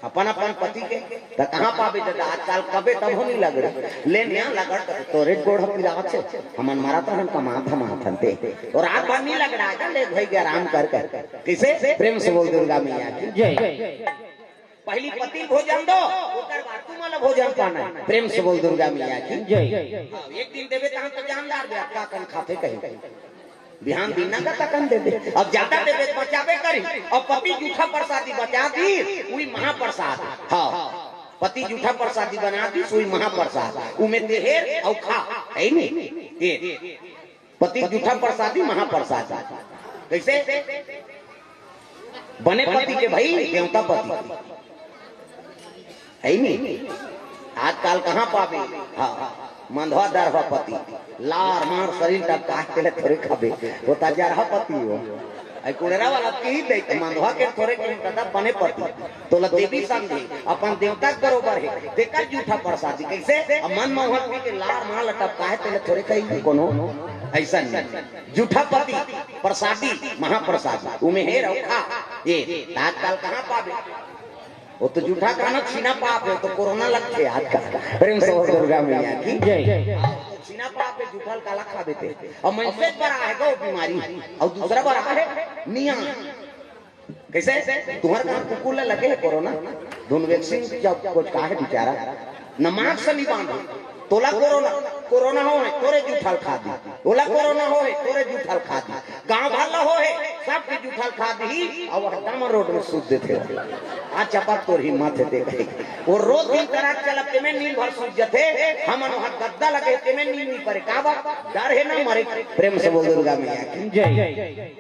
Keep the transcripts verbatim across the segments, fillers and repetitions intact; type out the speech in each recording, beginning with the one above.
अपन अपन पति के, त कहाँ पाबे दादा? आजकल कबे तभो नहीं लगड़े। ले निया लगड़ त तोरे गोड़ ह पिरावत हे, हमन मरत रहन, कमात हम आथन ते। और रात भर नहीं लगड़ा, आजा ले भाई के आराम कर कर। कैसे? प्रेम से बोल दुर्गा मैया की। जय। पहली पति भोजन दो, ओकर बाद तुमन ला भोजन पाना है। प्रेम से बोल दुर्गा मैया की। जय। हाँ, एक दिन देबे तहन तो जानदार बे, अतका कन खाथे कहीं। बिहान दिन ना का तकन देबे, अब ज्यादा देबे तो बचाबे करी। अब पति जूठा प्रसादी बचा दी, वही महाप्रसाद। हाँ, पति जूठा प्रसादी बना दी, वही महाप्रसाद। उमे ते हेर अउ खा, है नी? ये पति जूठा प्रसादी महाप्रसाद। कैसे? बने पति के भाई देवता पति, है नी? आजकल कहाँ पाबे? हाँ, मंधवा दरहवा पति, लार मार शरीर टपकाए तेला थोरे खाबे, वो त जरहा पति हो। आई कुड़ेरा वाला की दे, मंधवा के थोरे के दादा बने पति। तोला देवी समझे, अपन देवता के बरोबर हे, तेकर जूठा प्रसादी। कैसे? अब मन मोहन पी के लार मार ल टपकाए तेला थोरे खाई कोनो, ऐसा नहीं। जूठा पति प्रसादी महाप्रसादी, उमे हेर अउ खा। ये आजकल कहाँ पाबे? वो तो जूठा खाना छीना पाप है, तो कोरोना लगथे आजकल। प्रेम से बोल दुर्गा मैया की। जय। छीना पाप है, जूठा काला खाबे ते। अब मनसे बर आहे गो बीमारी, अउ दूसरा बर आहे निया। कैसे? तुम्हर कहाँ कुकुर ला लगे है कोरोना? दोनों वैक्सीन जब कुछ का है बेचारा, न मास्क नहीं बांधे। तोला कोरोना, कोरोना हो है, तोरे जूठा ल खा दी। ओला कोरोना हो है, तोरे जूठा ल खा दी। गांव भर ला हो है, सबके जूठा ल खा दी। अउ वह डामर रोड में सूत देथे। आ चपक तोर हिम्मत हे ते कहे। वो रोज दिन करा चला, तेमे नींद भर सूत जथे। हमन वहाँ गद्दा लगे, तेमे नींद नहीं परे। का बात? डर है ना मरे। प्रेम से बोल दुर्गा मैया की। जय।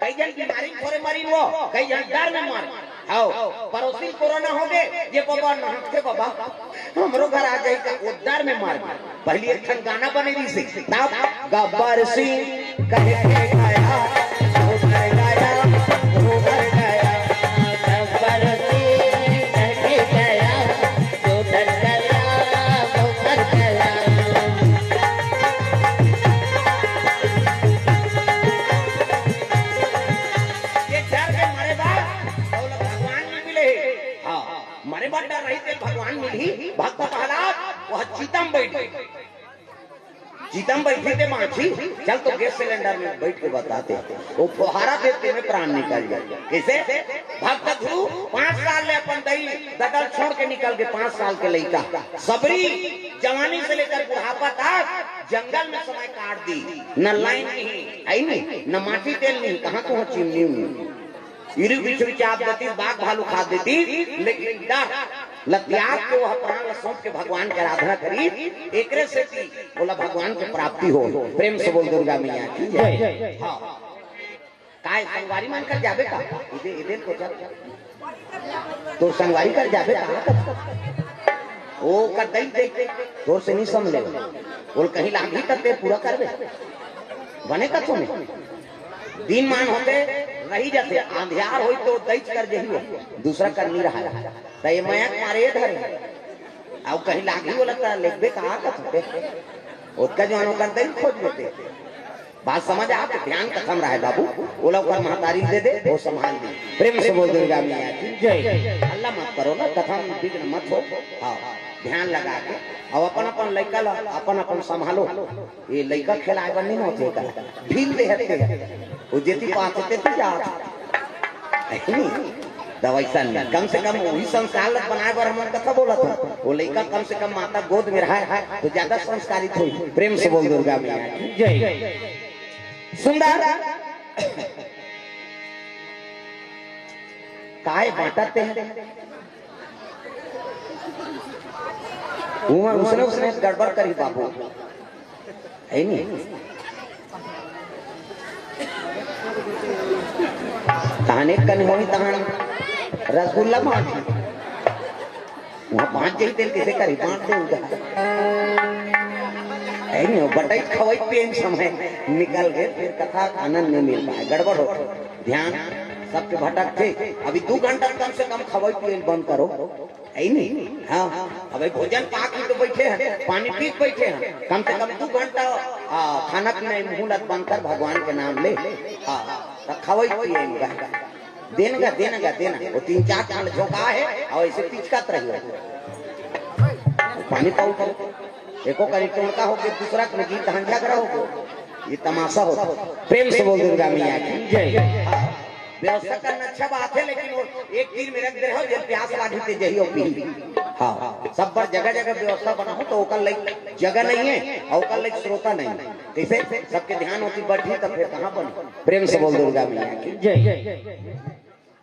कई झन बीमारी में थोरे मरिन वो, कई झन डर में मर। हव, पड़ोसी कोरोना हो गे, ये बाबा नहाथे बाबा, हमरो घर आ जाई का, वो डर में मर गे। पहली एक ठन गाना बने रहिसे, तब गब्बर सिंह कह के गया, वो मर गया, वो मर गया। गब्बर सिंह कह के गया, वो मर गया, वो मर गया। ये डर के मरे बा, अउ भगवान नहीं मिले हे। हाँ, मरे बा डर रही ते भगवान मिलही। भक्त प्रहलाद, वो चिता म बैठ गे। चिता म बैठे ते बाँची, चल तो गैस सिलेंडर में बैठ के बता दे। वो फुहारा दे ते में प्राण निकल जाए। कैसे? भक्त ध्रुव पाँच साल ले अपन दई ददा ल छोड़ के निकल गे, पाँच साल के लइका। सबरी जवानी से लेकर बुढ़ापा तक जंगल में समय काट दी। न लाइन नहीं, है नहीं, न माटी तेल नहीं, कहाँ तो चिमनी नहीं। इरु बिछुरी चाप देती, बाघ भालू खा देती, लेकिन डर ल त्याग के वह प्राण ल सौंप के भगवान के आराधना करी। एकरे सेती ओला भगवान के प्राप्ति हो। प्रेम से बोल दुर्गा मैया की जय। हाँ। काय संगवारी मन कर जाबे का? इदे, इदे को चल। तोर संगवारी कर जाबे का? ओ कर दई दे। तोर से नहीं समझे। बोल कहीं लागी त ते पूरा करबे। बने कथो में। दिन मान होते रही जाते, अंधियार होई तो दईच कर जही हो। दूसरा कर नहीं रहा। त ये मया के मारे ये धरे। अउ कहीं लागी बोला त लेबे का कथो ते। ओतका जवान ओकर दई खोज लेते। बात समझ आ, तो ध्यान कथम रहे बाबू, ओला ओकर महतारी दे दे, वो संभाल ली। प्रेम से बोल दुर्गा मैया की जय। हल्ला मत करो ना, कथम विघ्न मत हो। हाँ, ध्यान लगा के, अब अपन अपन लइका ला, अपन अपन संभालो। ये लइका खेलाए बर नहीं होते का, ढील दे हते, वो जेती पाते ते तू जात। नहीं, दवाई सन में। कम से कम वही संस्कार ल बनाए बर हमन कथा बोलत हन। वो लइका कम से कम माता गोद में रहा है, तो ज्यादा संस्कारित होई। प्रेम से बोल दुर्गा मैया की जय। सुंदर। काय बांटत ते? उमर उसने, उसने गड़बड़ करी बाबू। है नी? तहन एक कन होई, तहन रसगुल्ला बांट। वहाँ बांट जाई, तेल किसे करी, बांट दे उधर। है नी, बटाई खवाई पेन समय निकल गए, फिर कथा आनंद नहीं मिल पाए, गड़बड़ हो। ध्यान सबके भटक थे। अभी दो घंटा कम से कम खवाई पियल बंद करो। है नहीं? हाँ, अबे भोजन पाक ही तो बैठे हैं, पानी पी के बैठे हैं। कम से कम दो घंटा, आ, खाना पीना मुंह लत बंद कर भगवान के नाम ले। हाँ, तो खवाई पिए इनका। देन गा, देन गा, देन। वो तीन चार ठन झोंका हे अउ ऐसे पिचकत रही हो। पानी पाऊ करो। एको करी टोंका हो के दूसरा के गीत हंझा करा हो। ये तमाशा होता। प्रेम से बोल दुर्गा मैया की। जय। हाँ। व्यवस्था करना अच्छा बात है, लेकिन वो एक तीर में रख दे रहो, जब प्यास लागी ते जही हो पी। हाँ, सब पर जगह जगह व्यवस्था बना हो तो ओकर लायक जगह नहीं है अउ ओकर लायक श्रोता नहीं है। कैसे सबके ध्यान होती बैठी तब फिर कहाँ बनी? प्रेम से बोल दुर्गा मैया की। जय।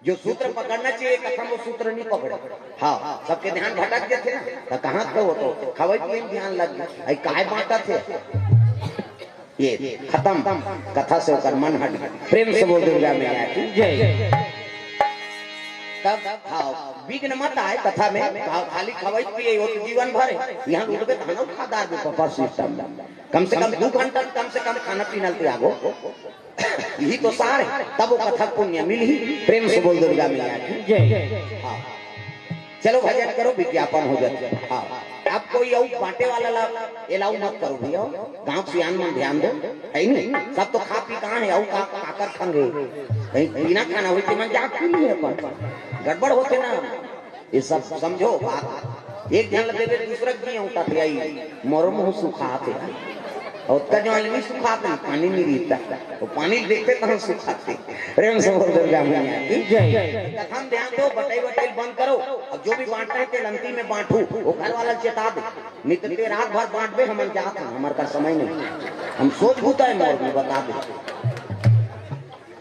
जो सूत्र पकड़ना चाहिए, कथा में वो सूत्र नहीं पकड़े। हाँ, सबके ध्यान भटक जाते ना, तो कहाँ के हो तो खवाई पिए में ध्यान लग गया। आई काय बांटत हे? ये खत्म, कथा से ओकर मन हट गया। प्रेम से बोल दुर्गा मैया की। जय। तब हाँ, विघ्न मत आए कथा में, खा-, खाली खवाई पिए हो तो जीवन भर है। यहाँ उठबे तो हनौ खा डारबे पपर सिस्टम। कम से कम दो घंटा, कम से कम खाना पीना ले त्यागो। यही तो सार है, तब वो कथा पुण्य मिलही। प्रेम से बोल दुर्गा मैया की। जय। हाँ। चलो भजन करो, विज्ञापन हो जाए। हाँ। अब कोई अउ बांटे वाला ला allow मत करो भैया, गांव सियान मन ध्यान दो। है नहीं, सब तो खा पी कहाँ है, अउ का काकर खंगे, कहीं बिना खाना होई तो मन जाग पी लिए अपन, गड़बड़ होते ना। ये सब समझो बात। एक झन ल देबे, दूसरा के जिया उठा थे, आई मोरो मुंह सुखा थे। अउ ओतका जो आदमी सुखा थे, पानी नहीं रहता, वो पानी देखते तहाँ सुखा थे। प्रेम से बोल दुर्गा मैया की। जय। कथा में ध्यान दो, बटाई बटाई बंद करो। अब जो भी बांटना है, तेल अंतिम में बांटू, वो घर वाला चेता दे, नहीं तो ते रात भर बांटबे, हमन जात हन, हमार का समय नहीं, हम सोच बुता है मोर में, बता दे।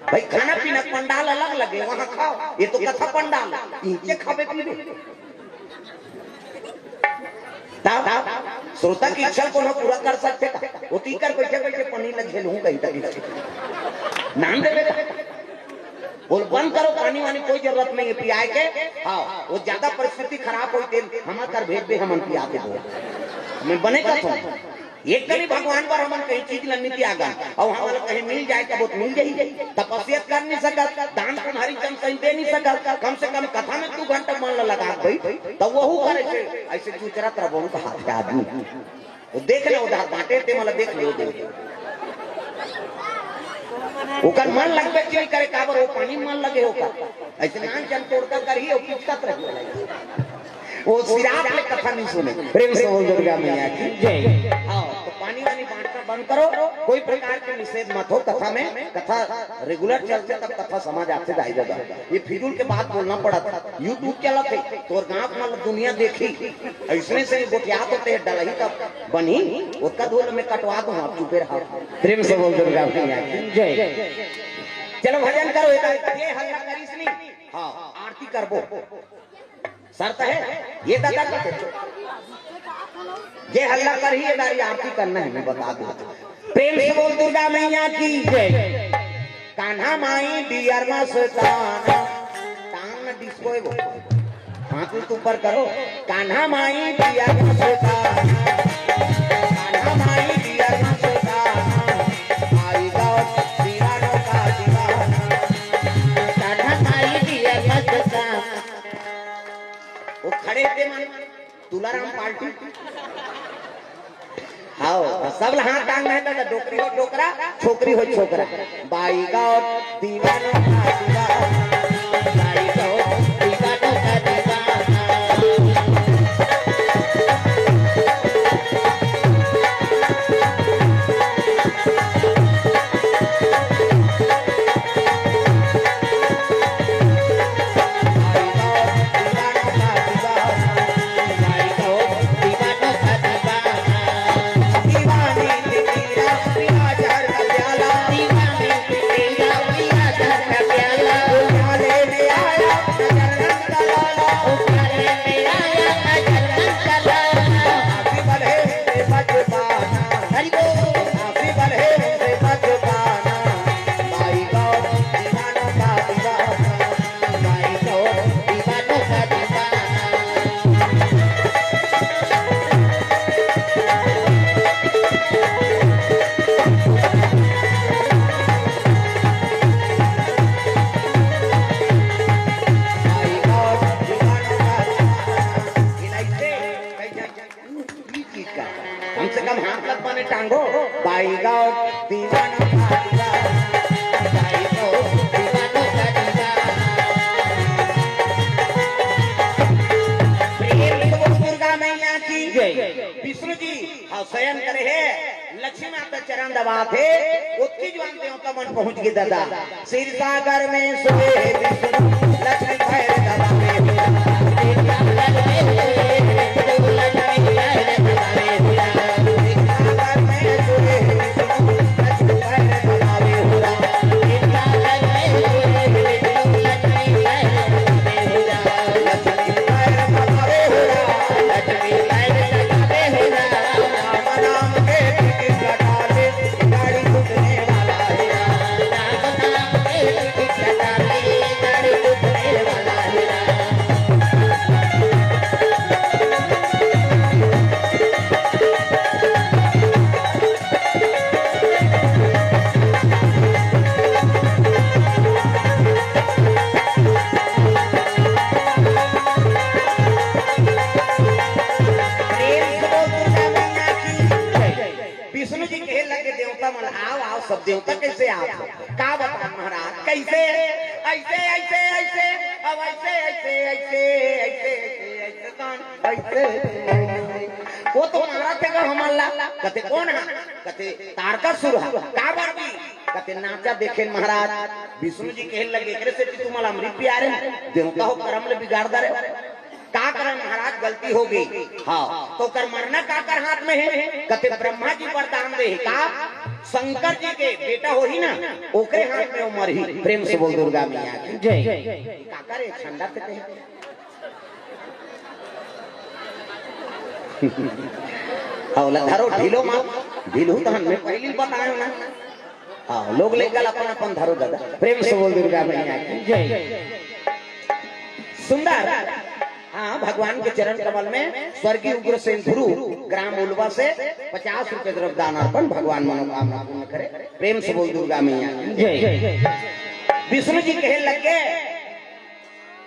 भाई, खाना पीना पंडाल अलग लगे, वहां खाओ, ये तो कथा पंडाल, इनके खाबे पीबे। तब श्रोता की इच्छा को ना पूरा कर सकते का? वो तीकर बैठे बैठे पनीर लग झेलूं कहीं तक। नाम दे बेटा। बोल, बंद करो, पानी वानी कोई जरूरत नहीं है पियाए के। हाँ, वो ज्यादा परिस्थिति खराब होई तेन हमार कर भेज दे, हमन पिया के दो। मैं बने का था। एक कनी भगवान पर हमन कहीं चीज ल नहीं त्यागन, अउ हमन ल कहीं मिल जाए, तब वो मिल जाई। तपस्या कर नहीं सकत, दान पुण्य हरिचंद सही दे नहीं सकत, कम से कम कथा में दू घंटा मन ल लगा भाई, तब वहू करे से। ऐसे चुचरत रह बहुत हाथ के आदमी। वो देख ले, उधार बांटे ते मला देख ले, वो देख। ओकर मन लगबे क्यों करे, काबर वो पानी मन लगे होकर। ऐसे नान जन तोड़कर कर ही, वो पिचकत रही। वो सिराप में कथा नहीं सुने। प्रेम से बोल दुर्गा मैया की। जय। हाँ, तो पानी वानी बांटना बंद करो, कोई प्रकार के निषेध मत हो कथा में। कथा regular चलते तब कथा समझ आते दाई दादा। ये फिजूल के बात बोलना पड़ा था। YouTube चला थे, तोर गांव में दुनिया देखी, ऐसने से गोठियात होते हैं, डलही तब बनी, ओतका धूल में कटवा दूं, आप चुपे रहा। प्रेम से बोल दुर्गा मैया की। जय। चलो भजन करो, एक जे हल्ला करिस नहीं। हाँ, आरती करबो। शर्त है, ये दादा का जे हल्ला करही, ये दारी आरती करना है, मैं बता दूं। प्रेम से बोल दुर्गा मैया की जय। कान्हा माई डियर मस्ताना, टांग न डिस्को एगो, हाथ उठ ऊपर करो। कान्हा माई डियर मस्ताना, कान्हा माई डियर मस्ताना, आई गाओ दीवानों का दीवाना। कान्हा माई डियर मस्ताना। वो खड़े थे मन, तुलाराम पार्टी। हाओ, सब ला हाथ टांग नहीं दादा, डोकरी हो डोकरा, छोकरी हो छोकरा। बाई गाओ दीवानों का दीवाना, बाई गाओ दीवानों का दीवाना। कम से कम हाथ लग माने टांगो। बाई गाओ दीवाना, बाई गाओ दीवाना। विष्णु जी ह शयन करे हे, लक्ष्मी माता चरण दबात हे, ओतकी जुवार देवता मन पहुंच गे दादा। क्षीर सागर में सोए हे विष्णु, लक्ष्मी पैर दबावे हो राम। क्षीर सागर में सोए हे विष्णु, लक्ष्मी पैर दबावे हो राम। क्षीर सागर में सोए हे विष्णु, लक्ष्मी पैर दबावे हो राम। क्षीर सागर में सोए हे विष्णु, लक्ष्मी पैर दबावे हो राम। लक्ष्मी पैर दबावे हो राम। लक्ष्मी पैर दबावे हो राम। राम नाम के टिकट कटा ले, गाड़ी छूटने वाला है। राम नाम के टिकट कटा ले, गाड़ी छूटने वाला है। प्रेम से बोल दुर्गा मैया की जय। विष्णु जी कहे लगे देवता मन, "आओ, आओ, सब देवता कैसे आप?" का बता महाराज, कैसे? ऐसे, ऐसे, ऐसे, अब ऐसे, ऐसे, ऐसे, ऐसे, ऐसे, ऐसे, कौन? ऐसे, ऐसे। वो तो मारा थे का हमन ला, कथे, "कौन है?" कथे, "तारकासुर है।" "का बात की?" कथे, "नाचा देखे महाराज।" विष्णु जी कहे लगे, "एकरे से तुमन ला अमृत पिया रहे, देवता हो करम ले बिगाड़ दे रहे।" का करन महाराज, गलती हो गे। हाँ, तो ओकर मरना काकर हाथ में हे? कथे ब्रह्मा जी वरदान दे हे। का? शंकर जी के बेटा होही ना, ओकरे हाथ में वो मरही। प्रेम से बोल दुर्गा मैया की जय। काकर हे? ठंडा थे ते। हाँ, ओला धरो ढीलो मा, ढीलहू तहन में पहली बतायो ना। हाँ, लोग लइका ल अपन अपन धरो दादा। प्रेम से बोल दुर्गा मैया की जय। सुंदर। हाँ, भगवान के चरण कमल में स्वर्गीय उग्रसेन गुरु ग्राम उलवा से पचास रुपए द्रव्य दान अर्पण, भगवान मनोकामना पूर्ण करे। प्रेम से बोल दुर्गा मैया की जय। विष्णु जी कहे लगे,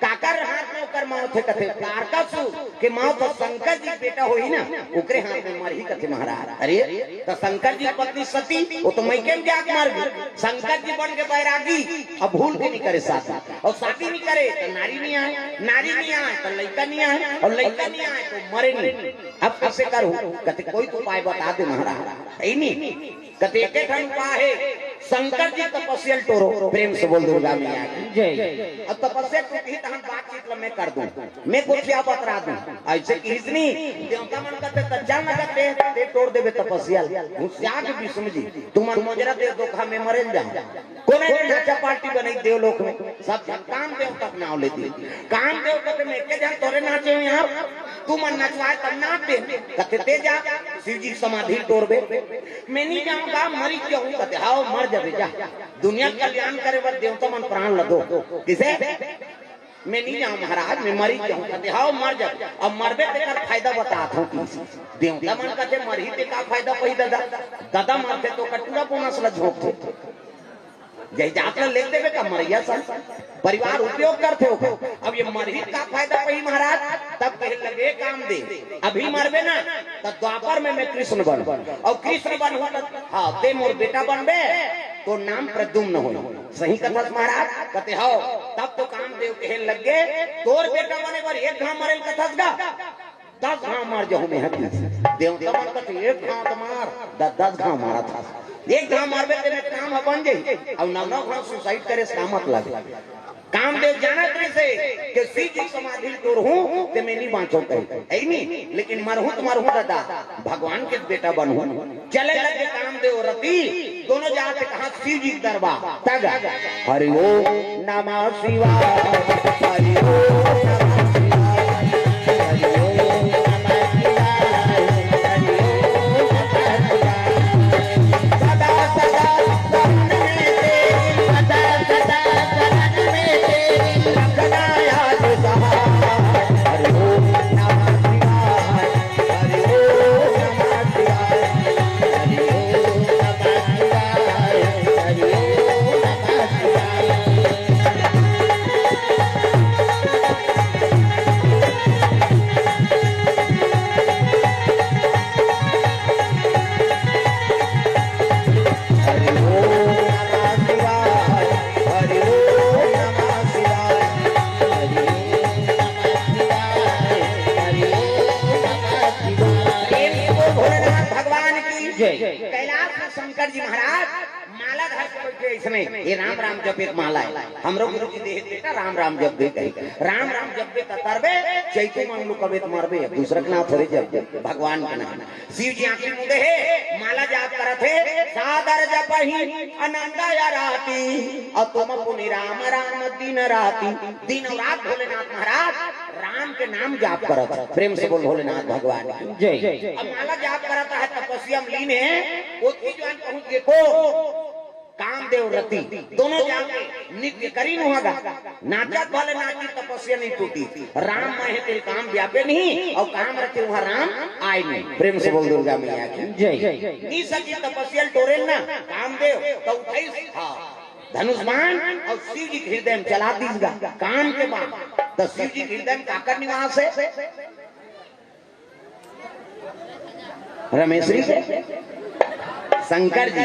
काकर हाथ में ओकर मौत हे? कथे तारकासुर के मौत ह शंकर जी के बेटा होही ना, ओकरे हाथ में मरही कथे महाराज। अरे, त शंकर जी के पत्नी सती, वो तो मइके में जाके मर गे। शंकर जी बन के बैरागी, अब भूल के नहीं करे शादी, और शादी नहीं करे तो नारी नहीं आए, नारी नहीं आए तो लइका नहीं आए, और लइका नहीं आए तो मरे नहीं। अब कैसे करूं? कथे कोई तो उपाय बता दे महाराज। है नहीं। कथे एके ठन उपाय हे, शंकर जी तपस्या ल टोरो। प्रेम से बोल दुर्गा मैया की जय। अब तपस्या टूटही तहन बातचीत ल मैं कर दूं, मैं गोठिया बतरा दूं। ऐसे किहिस नहीं, देवता मन कथे, "त चल न कथे, ते टोर देबे तपस्या ल।" होशियार विष्णु जी, तुमन मोजरा दे धोखा में मरे ल जाओ। कोने ने नाचा पार्टी बनई देवलोक में, सब झन कामदेव तक नाव लेती। कामदेव कथे, "मैं एके झन तोरे नाचे हूं यार, तुमन नचवाए तब नाच दे।" कथे, "ते जा, शिव जी के समाधि टोरबे।" "मैं नहीं जाऊंगा, मरी जाऊं।" कथे, "हाव, मर जाबे, जा। दुनिया के कल्याण करे बर देवता मन प्राण ल दो।" किसे? "मैं नहीं जाऊं महाराज, मैं मरी जाऊं।" कथे, "हाव, मर जा। अब मरबे तेकर फायदा बतात हूं।" देवता मन कथे, "मरही ते का फायदा पही दादा? दादा मरथे तो कटुरा बोनस ल झोंकथे।" जय जात ल लेख देबे का मरैया सन? परिवार उपयोग करथे ओकर। अब ये मरही का फायदा पही महाराज? तब कहे लगे काम दे, अभी मरबे ना, त द्वापर में मैं कृष्ण बन, और कृष्ण बन हो त, हाँ, ते मोर बेटा बनबे, तो नाम प्रद्युम्न हो। सही कथस महाराज? कथे हो। तब तो कामदेव कहे लगे, तोर बेटा बने बर एक घाव मरेल कथस गा, दस घाव मार जाहूं मैं हती। देवता मन कथे, "एक घाव तो मार, द-, दस घाव मारा था। एक घाव मारबे तेरे काम ह बन जाही, अउ नौ नौ घाव सुसाइड करे से काम मत लगे।" कामदेव जानत रहिसे कि शिव जी समाधि ल टोरहूं ते मैं नहीं बांचो कही, है नहीं, लेकिन मरहूं तो मरहूं दादा, भगवान के बेटा बनहूं। चले लगे कामदेव रति, दोनों जात कहा शिव जी के दरबार तक। हरि ओम नमः शिवाय, हरि ओम नमः शिवाय, हरि ओम नमः शिवाय, हरि ओम नमः शिवाय। सदा सदा शरण में तेरी, सदा सदा शरण में तेरी, रखना याद सहाय। हरि ओम नमः शिवाय। शंकर जी महाराज माला धर के बैठे इसने, ये राम राम जप एक माला है। हमरो गुरु जी देहे बेटा राम राम जप दे कही, राम राम जप दे ततरबे, चैतू मंगलू कबे त मरबे। अब दूसरा के नाम थोड़े जप दे, भगवान के नाम। शिव जी आंखी मूंदे हे, माला जाप करत हे, सादर जपहि अनंद आरती, अउ तुम पुनि राम राम दिन राती। दिन अउ रात भोलेनाथ महाराज राम के नाम जाप करत हे। प्रेम से बोल भोलेनाथ भगवान की। जय। अब माला जाप करत हे, तपस्या में लीन हे, ओतकी जुवार पहुंच गे को कामदेव रति, दोनों जाके नृत्य करिन उहां गा। नाचत भले नाची तपस्या नहीं टूटी। राम मैं हे तेल काम व्यापे नहीं, अउ काम रति उहां राम आय नहीं। प्रेम से बोल दुर्गा मैया की। जय। नी सकी तपस्या ल टोरेन ना कामदेव, त उठइस, हां, धनुष बाण अउ शिव जी के हृदय में चला दीस गा। काम के बाण, त शिव जी के हृदय में काकर निवास हे? रमेश्वरी के, शंकर जी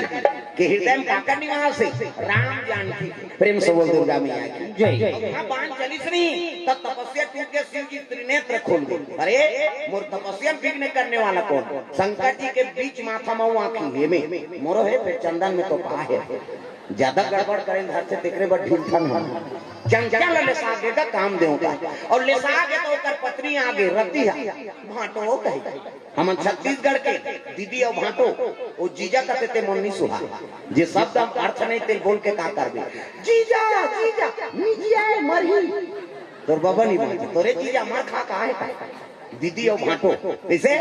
के हृदय में काकर निवास हे? राम जानकी। प्रेम से बोल दुर्गा मैया की। जय। अब उहां बाण चलिस नहीं, तब तपस्या टूट गे, शिव जी त्रिनेत्र खोल दे। अरे, मोर तपस्या में विघ्न करने वाला कौन? शंकर जी के बीच माथा में आंखी हे में, मोरो हे, फेर चंदन में तो पा हे। ज्यादा गड़बड़ करें घर से, तेकरे बर ढीलथन हम। चंचल लेसा गे गा कामदेव का, अउ लेसा गे त ओकर पत्नी आगे रति हे, भांटो कही। हमन छत्तीसगढ़ के दीदी अउ भांटो, ओ जीजा कथे ते मोर नी सुहा। जे शब्द हम अर्थ नहीं ते बोल के का करबे? जीजा, जीजा, निजिया मरही। तोर बाबा नहीं बांचे, तोरे जीजा मर खा का हे का? दीदी अउ भांटो। कइसे?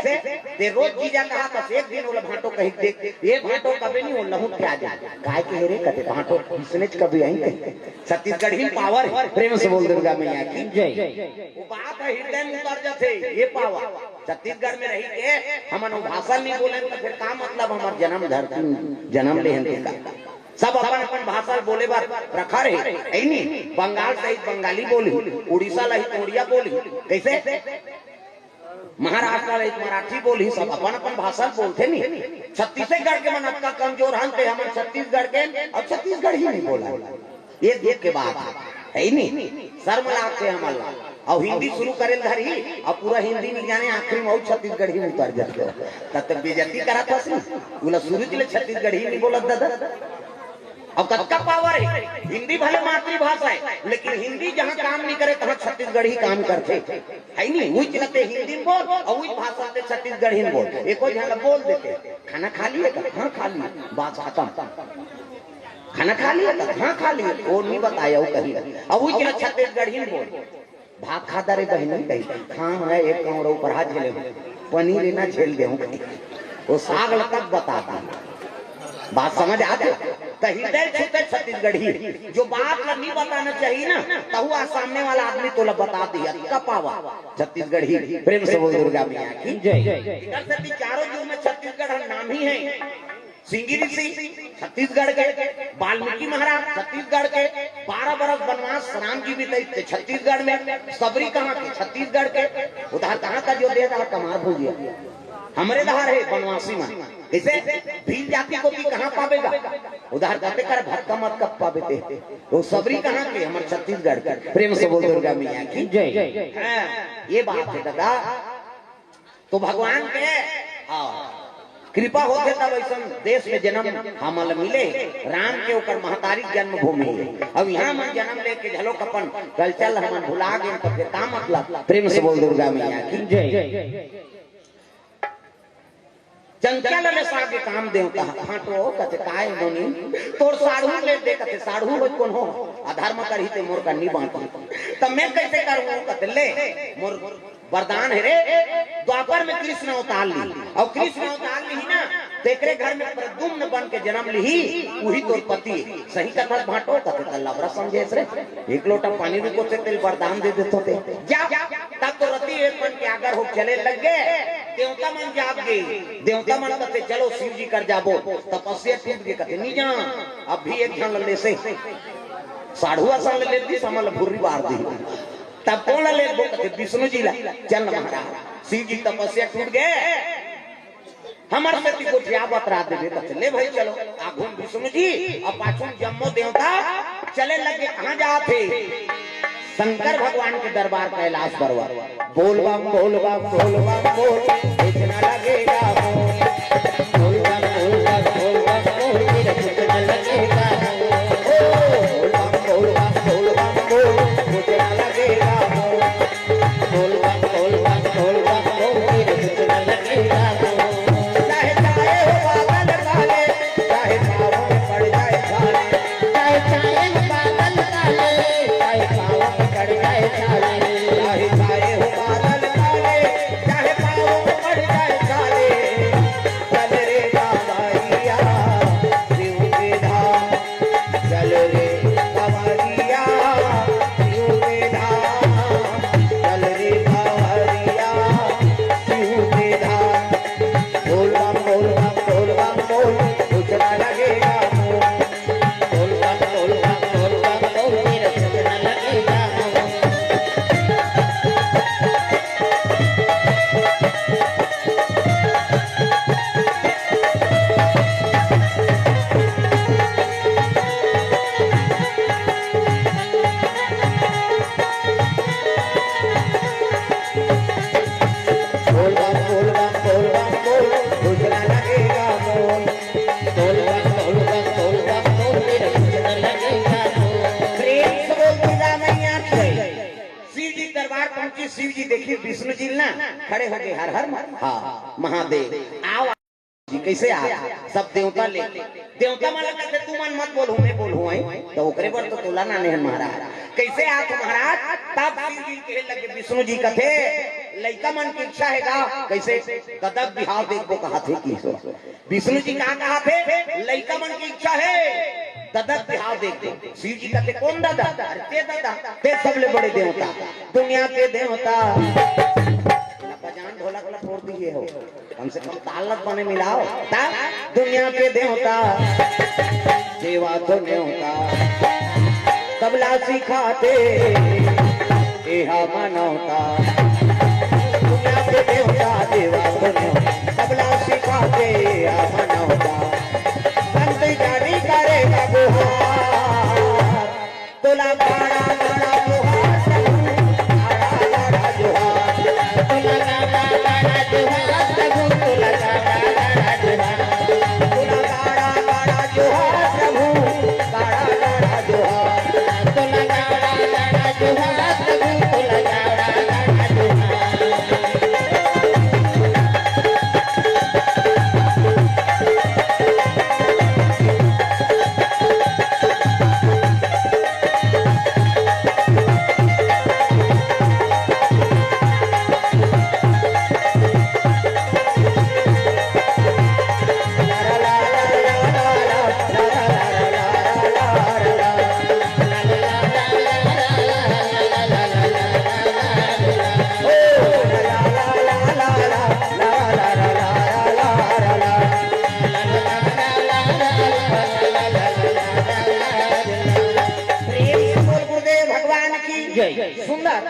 ते रोज जीजा कहा, बस एक दिन ओला भांटो कही दे। ये भांटो कबे नहीं, ओ लहू प्याज। काय के रे कथे भांटो, इसने च कभी आई कही। छत्तीसगढ़ी पावर, प्रेम से बोल दुर्गा मैया की। जय। वो बात हे, हृदय में उतर जाथे, ये पावर। छत्तीसगढ़ में रही के हमन वो भाषा नहीं बोले, त फेर का मतलब हमर जन्म धरती, जन्म लेहन तेकर? सब अपन अपन भाषा बोले बर रखा रहे, हे नी? बंगाल सहित बंगाली बोली, उड़ीसा लही त उड़िया बोली, कइसे? महाराष्ट्र लही त मराठी बोली, सब अपन अपन भाषा बोलथे नी। छत्तीसगढ़ के मन अतका कमजोर हन, ते हमन छत्तीसगढ़ के अउ छत्तीसगढ़ी नहीं बोला। ये दुख के बात हे, हे नी? शर्म लागथे हमन ला। अउ हिंदी शुरू करे ल धरही, अउ पूरा हिंदी नहीं जाने, आखिरी में अउ छत्तीसगढ़ी में उतर जाथे। तब तक बेइज्जती करत हस नी, ओला शुरू के ले छत्तीसगढ़ी नहीं बोलत दादा। अब कतका पावर हे, हिंदी भले मातृभाषा हे, लेकिन हिंदी जहां काम नहीं करे, तहां छत्तीसगढ़ी काम करथे, हे नी? उही चलते हिंदी में बोल, अउ उही भाषा ते छत्तीसगढ़ी में बोल, एको झन ला बोल देथे, "खाना खा लिए का?" "हां, खा लिए।" बात खतम। "खाना खा लिए का?" "हां, खा लिए।" वो नहीं बताया, वो कही। अब उही चला छत्तीसगढ़ी में बोल, "भात खा डरे बहिनी?" कही, "हां, मैं एक कौड़ा ऊपर हाथ झेले हूं, पनीर ना झेल दे हूं।" वो साग ल तक बता दी। बात समझ आथे? त हृदय छूते छत्तीसगढ़ी, जो बात ला नहीं बताना चाहिए ना, तहु आज सामने वाला आदमी तोला बता दी, अतका पावर छत्तीसगढ़ी। प्रेम से बोल दुर्गा मैया की। जय। इधर से भी चारों युग में छत्तीसगढ़ हम नाम ही है। सिंगी ऋषि छत्तीसगढ़ के, वाल्मीकि महाराज छत्तीसगढ़ के, बारह बरस बनवास राम जी बितइस ते छत्तीसगढ़ में, सबरी कहां के? छत्तीसगढ़ के। उधार कहां का जो दे, उधार कमार भूजिया, हमरे डहर हे बनवासी मन। कइसे? भील जाति कोती कहां पाबे गा? उधार जाते कर भटका मत कब पाबे ते। वो सबरी कहां के? हमर छत्तीसगढ़ के। प्रेम से बोल दुर्गा मैया की। जय। हां, ये बात हे दादा। तो भगवान के, हां, कृपा होथे तब अइसन देश में जन्म हमन ल मिले। राम के ओकर महतारी जन्मभूमि हे। अब इहां हमन जन्म लेके घलोक अपन culture ल हमन भुला गेन, त फेर का मतलब? प्रेम से बोल दुर्गा मैया की। जय। चंचल लेसा गे काम देवता, भांटो कथे, "काय नोनी, तोर साढ़ू ले दे," कथे, "साढ़ू होय कोन हो? अधर्म करही ते मोर कन्नी बांटी, त मैं कइसे करूं?" कथे, "ले, मोर वरदान हे रे, द्वापर में कृष्ण अवतार ली, अउ कृष्ण अवतार ली ना, तेकरे घर में प्रद्युम्न बन के जन्म ली, उही तोर पति।" "सही कथस भांटो?" कथे, "त लबरा समझेस रे, एक लोटा पानी रुको ते तेल वरदान दे देथों ते।" जा, तब तो रति एक मन के आगर हो चले लग गे। देवता मन जाग गे। देवता मन कथे, "चलो शिव जी कर जाबो।" तपस्या टूट गे, कथे, "नी जा, अब भी एक झन ल लेसे। साढ़ू असन ल ले दिस, हमन ल भुर्री बार दी। तब कोन ल लेबो?" कथे, "विष्णु जी ला।" "चल महाराज, शिव जी तपस्या टूट गे, हमर सेती गोठिया बतरा देबे।" कथे, "ले भाई चलो।" आघू म विष्णु जी अउ पाछू म जम्मो देवता चले लगे। कहां जात हे? शंकर भगवान के दरबार कैलाश पर्वत। बोल बम, बोल बम, बोल बम, बोल, इतना लगेगा बोल। बोल बम, बोल बम, बोल बम, बोल। जी देखिए, विष्णु जी ना खड़े हो गए, "हर हर म-, हाँ, महादेव, आओ।" जी, कैसे आ? सब देवता ले, देवता मन ला कहते, "तू मन मत बोलहू, मैं बोलहू, आई।" तो ओकरे बर तो तोला नाने हन महाराज। कैसे आ तो महाराज? तब शिव जी कहे लगे, विष्णु जी कथे, "लइका मन की इच्छा हे गा।" कैसे? "ददक बिहाव देखबो," कहा थे कि सो। विष्णु जी का कहा थे? "लइका मन की इच्छा हे, ददक बिहाव देखबो।" शिव जी कथे, "कौन ददक?" "अरे ते ददक, ते सबले बड़े देवता, दुनिया के देवता।" बजान ढोलक ला फोड़ दिए हो, कम से कम ताल लग बने मिलाओ। ता दुनिया के देवता, देवा तो नेवता, तबला सिखाते, एहा मानवता। दुनिया के देवता, देवा तो नेवता, तबला सिखाते, एहा मानवता। संत जानी करेगा गुहार, तोला गाड़ा गाड़ा जोहार प्रभु, गाड़ा गाड़ा जोहार। तोला गाड़ा गाड़ा जोहार प्रभु, तोला गाड़ा गाड़ा जोहार। तोला गाड़ा गाड़ा जोहार प्रभु, गाड़ा गाड़ा जोहार। तोला गाड़ा गाड़ा जोहार प्रभु, तोला गाड़ा गाड़ा जोहार। प्रेम से बोल गुरुदेव भगवान की जय। सुंदर।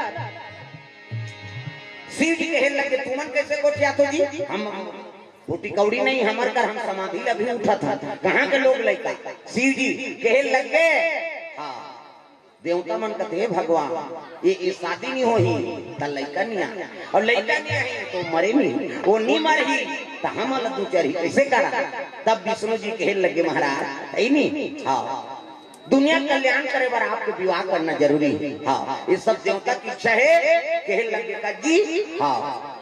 शिव जी कहे लगे, "तुमन कैसे गोठियाथो जी? हम फूटी कौड़ी नहीं, हमर कर हम समाधि ला भी उठत हन।" कहाँ के लोग लइका? शिव जी कहे लगे, हाँ, देवता मन कथे, "हे भगवान, ये, ये शादी नहीं होही, त लइका नहीं आए, और लइका नहीं आए, तो मरे नहीं, वो नहीं मरही, त हमन ला दू चरही, कैसे करा?" तब विष्णु जी कहे लगे, "महाराज, है नहीं?" हाँ। दुनिया के कल्याण करे बर आपके विवाह करना जरूरी हे। हाँ, ये सब देवता की इच्छा हे। कहे लगे का जी, हाँ,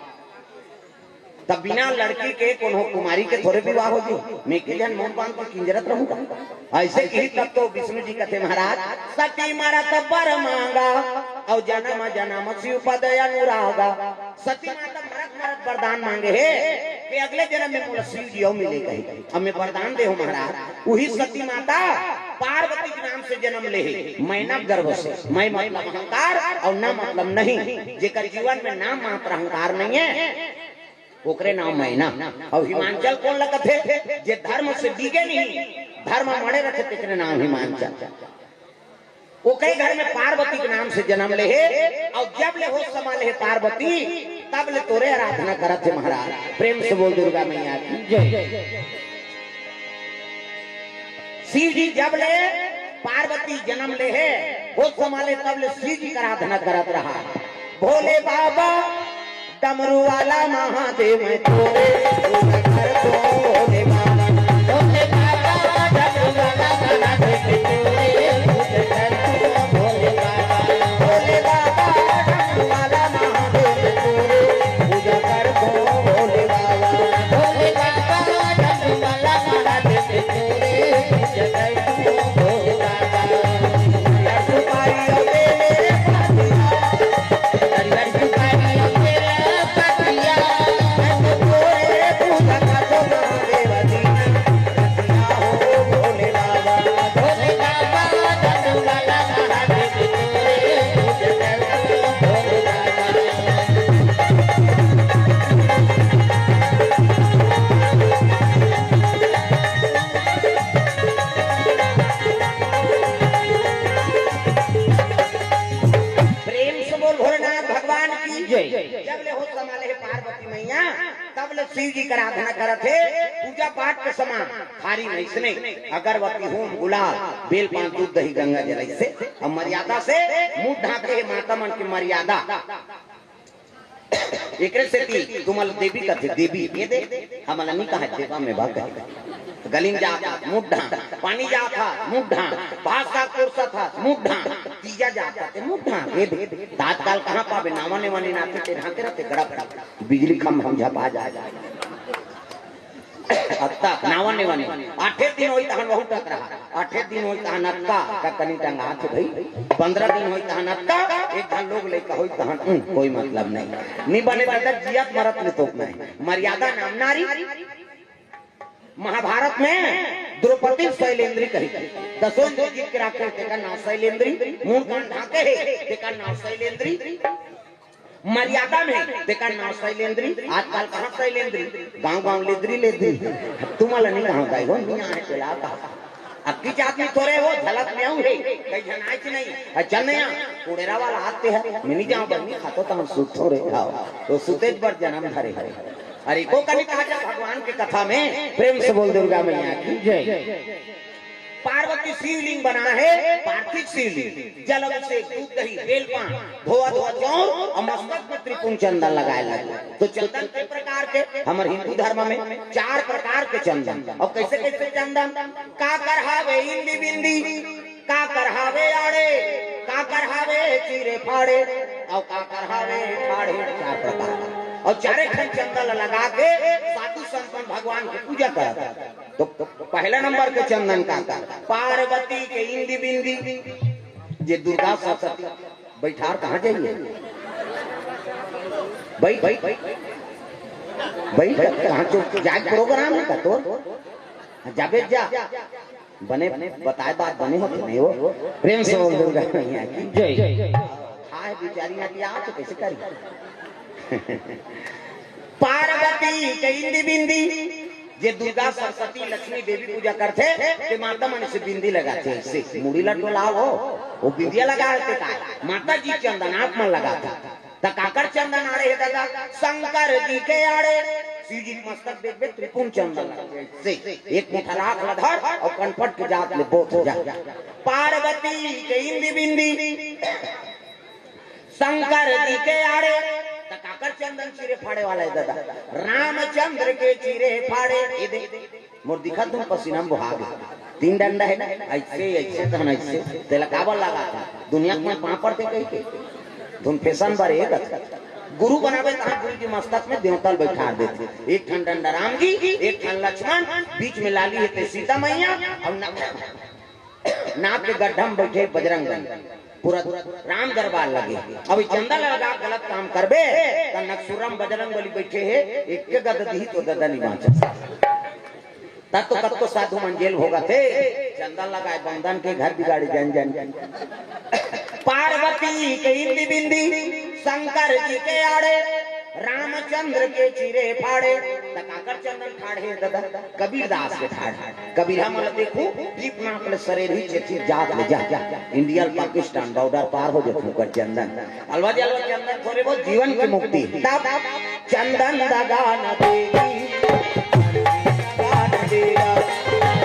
तब बिना लड़की के कोनो कुमारी के थोड़े विवाह हो जी। मैं के जन मुंह बांध के किंजरत रहूंगा। ऐसे कही तब तो विष्णु जी कथे, महाराज, सती मरत बर मांगा, और जन्म जन्म शिव पद अनुरागा। सती माता मरत मरत वरदान मांगे हे कि अगले जन्म में मोला शिव जी अउ मिले कही। अब मैं वरदान दे हूँ महाराज, वही सती माता पार्वती के नाम से जन्म ले हे, मैं ना गर्भ से, मैं मतलब अहंकार और ना मतलब नहीं, जेकर जीवन में नाम मात्र अहंकार नहीं है, ओकरे नाम मैना। और हिमांचल कौन लगत है? जे धर्म से बिगे नहीं, धर्म मड़े रखे, तेकरे नाम हिमांचल। ओकरे घर में पार्वती के नाम से जन्म ले हे, और जब ले होश समा ले हे पार्वती, तब ले तोरे आराधना करत हे महाराज। प्रेम से बोल दुर्गा मैया की जय। शिव जी जब ले पार्वती जन्म ले हे, होश समा ले, तब ले शिव जी का आराधना करत रहा। भोले बाबा डमरू वाला महादेव मैं तोरे पूजा कर दो भोले बाबा। भोले बाबा डमरू वाला महादेव मैं तोरे पूजा कर दो भोले बाबा। भोले बाबा डमरू वाला महादेव मैं तोरे पूजा कर दो भोले बाबा। भोले बाबा डमरू वाला महादेव मैं तोरे पूजा कर दो भोले बाबा। प्रेम से बोल भोलेनाथ भगवान की जय। जब ले होश समा ले हे पार्वती मैया, तब ले शिव जी का आराधना करत हे। पूजा पाठ के समान थारी में इसने अगरबत्ती, हूम, गुलाल, बेल पान, दूध, दही, गंगा जल, ऐसे अब मर्यादा से मुंह ढांके हे, माता मन की मर्यादा। एकरे सेती तुमन देवी कथे, देवी ये दे, हमला नहीं कहा देवा में बा कहे। गली म जात हस, मुड्ढा। पानी जात हस, मुड्ढा। भात साग पोरसत हस, मुड्ढा। तीजा जात हस, ते मुड्ढा। ये दे, त आजकल कहाँ पाबे? नावा नेवानी नाते ते ढांके रहते गड़प। बिजली खंभा म झपा जाय। अत्ता, नावा नेवानी। आठे दिन होई तहन वहू टकरहा। आठे दिन होई तहन अत्ता, का कनी टंगाथे भई। पंद्रह दिन होई तहन अत्ता, एक घन लोग लइका होई तहन, उम, कोई मतलब नहीं। नी बने त जियत मरत ले तोप नहीं। मर्यादा नाम नारी। महाभारत में द्रौपदी शैलेंद्री कही, दसों इंद्री जीत के राखे, तेकर नाव शैलेंद्री। मूंड कान ढांके हे, तेकर नाव शैलेंद्री। मर्यादा में, तेकर नाव शैलेंद्री। आजकल कहाँ शैलेंद्री, गांव गांव लेद्री लेद्री। तुमला नहीं कहा भाई हो, नहीं आए चला कहा। अब किच आदमी थोरे हो, झलक में आऊ हे, कई झन आइच नहीं। अच्छा नया, कोड़ेरा वाला आते हैं, मैं नहीं जाऊँ, बन्नी खातो तो हम सुतो रे, खाओ। तो सुतेज बर जन्म धरे है। अरे को कनी कहा जा भगवान के कथा में, प्रेम से बोल दुर्गा मैया की जय। पार्वती शिवलिंग बना है, पार्थिव शिवलिंग, जल अभिषेक, दूध दही, बेलपान, धोआ धोआ चाउर अउ मस्तक में त्रिपुंड चंदन लगाए लगे। तो चंदन कई प्रकार के, हमर हिंदू धर्म में चार प्रकार के चंदन। अउ कैसे कैसे चंदन? काकर हावे इंदी बिंदी, काकर हावे आड़े, काकर हावे चीरे फाड़े, अउ काकर हावे ठाढ़े, चार प्रकार। अउ चारे ठन चंदन लगा के साधु संत मन भगवान के पूजा करत। तो पहला नंबर के चंदन काकर, पार्वती के इंदी बिंदी, जे दुर्गा सरस्वती, बैठार कहाँ जाइए? बैठ, बैठ, बैठ, कहाँ चुप, जाए प्रोग्राम है का तोर? जाबे जा। बने बताए बात बने होते नहीं हो। प्रेम से बोल दुर्गा मैया की जय। हाँ, बेचारी ना कि आप तो कैसे करी? पार्वती के इंदी बिंदी, जे दुर्गा सरस्वती लक्ष्मी देवी पूजा करथे, ते माता मन से बिंदी लगाथे, ऐसे मुड़ी ला डोलाओ, वो बिंदिया लगा है ते का? माता जी चंदन आप मन लगाथे। त काकर चंदन आड़े हे दादा? शंकर जी के आड़े। शिव जी के मस्तक देखबे त्रिपुंड चंदन से एक मुठा राख ल धर अउ कनपट के जात ले बोथ जा। पार्वती के इंदी बिंदी शंकर जी के आड़े। त काकर चंदन चीरे फाड़े वाला हे दादा? रामचंद्र के चीरे फाड़े। ये दे मोर दिखत हूँ पसीना में बोहा गे। तीन डंडा है ना, ऐसे, ऐसे तहन ऐसे, तेला काबर लगा था? दुनिया में पापड़ थे कही के। धुन फैशन बर एक गुरु बनावे तहाँ गुरु जी मस्तक में देवता ल बैठा देथे। एक ठन डंडा राम जी, एक ठन लक्ष्मण, बीच में लाली है ते सीता मैया, और ना नाक के गड्ढा में बैठे बजरंग बली, पूरा राम दरबार लगे। अब ई चंदा लगा गलत काम करबे, त नक्सुरम बजरंग बली बैठे हे, एक के गद दिही तो ददा नहीं बाँचा। तब तो कतको साधु मन जेल भोगत हे, चंदा लगाए बंदन के घर बिगाड़े जन जन। पार्वती के इंदी बिंदी, शंकर जी के आड़े, रामचंद्र के चीरे फाड़े, त काकर चंदन ठाढ़े ददा, कबीरदास के ठाढ़े। कबीरा मन देखू, दीप नाक ले सरेरी चेती जात ले जा। इंडिया ले पाकिस्तान बॉर्डर पार हो जात ओकर चंदन। अलवा जलवा चंदन थोरे बहुत जीवन की मुक्ति। तब चंदन दगा न देगी, दगा न देगा,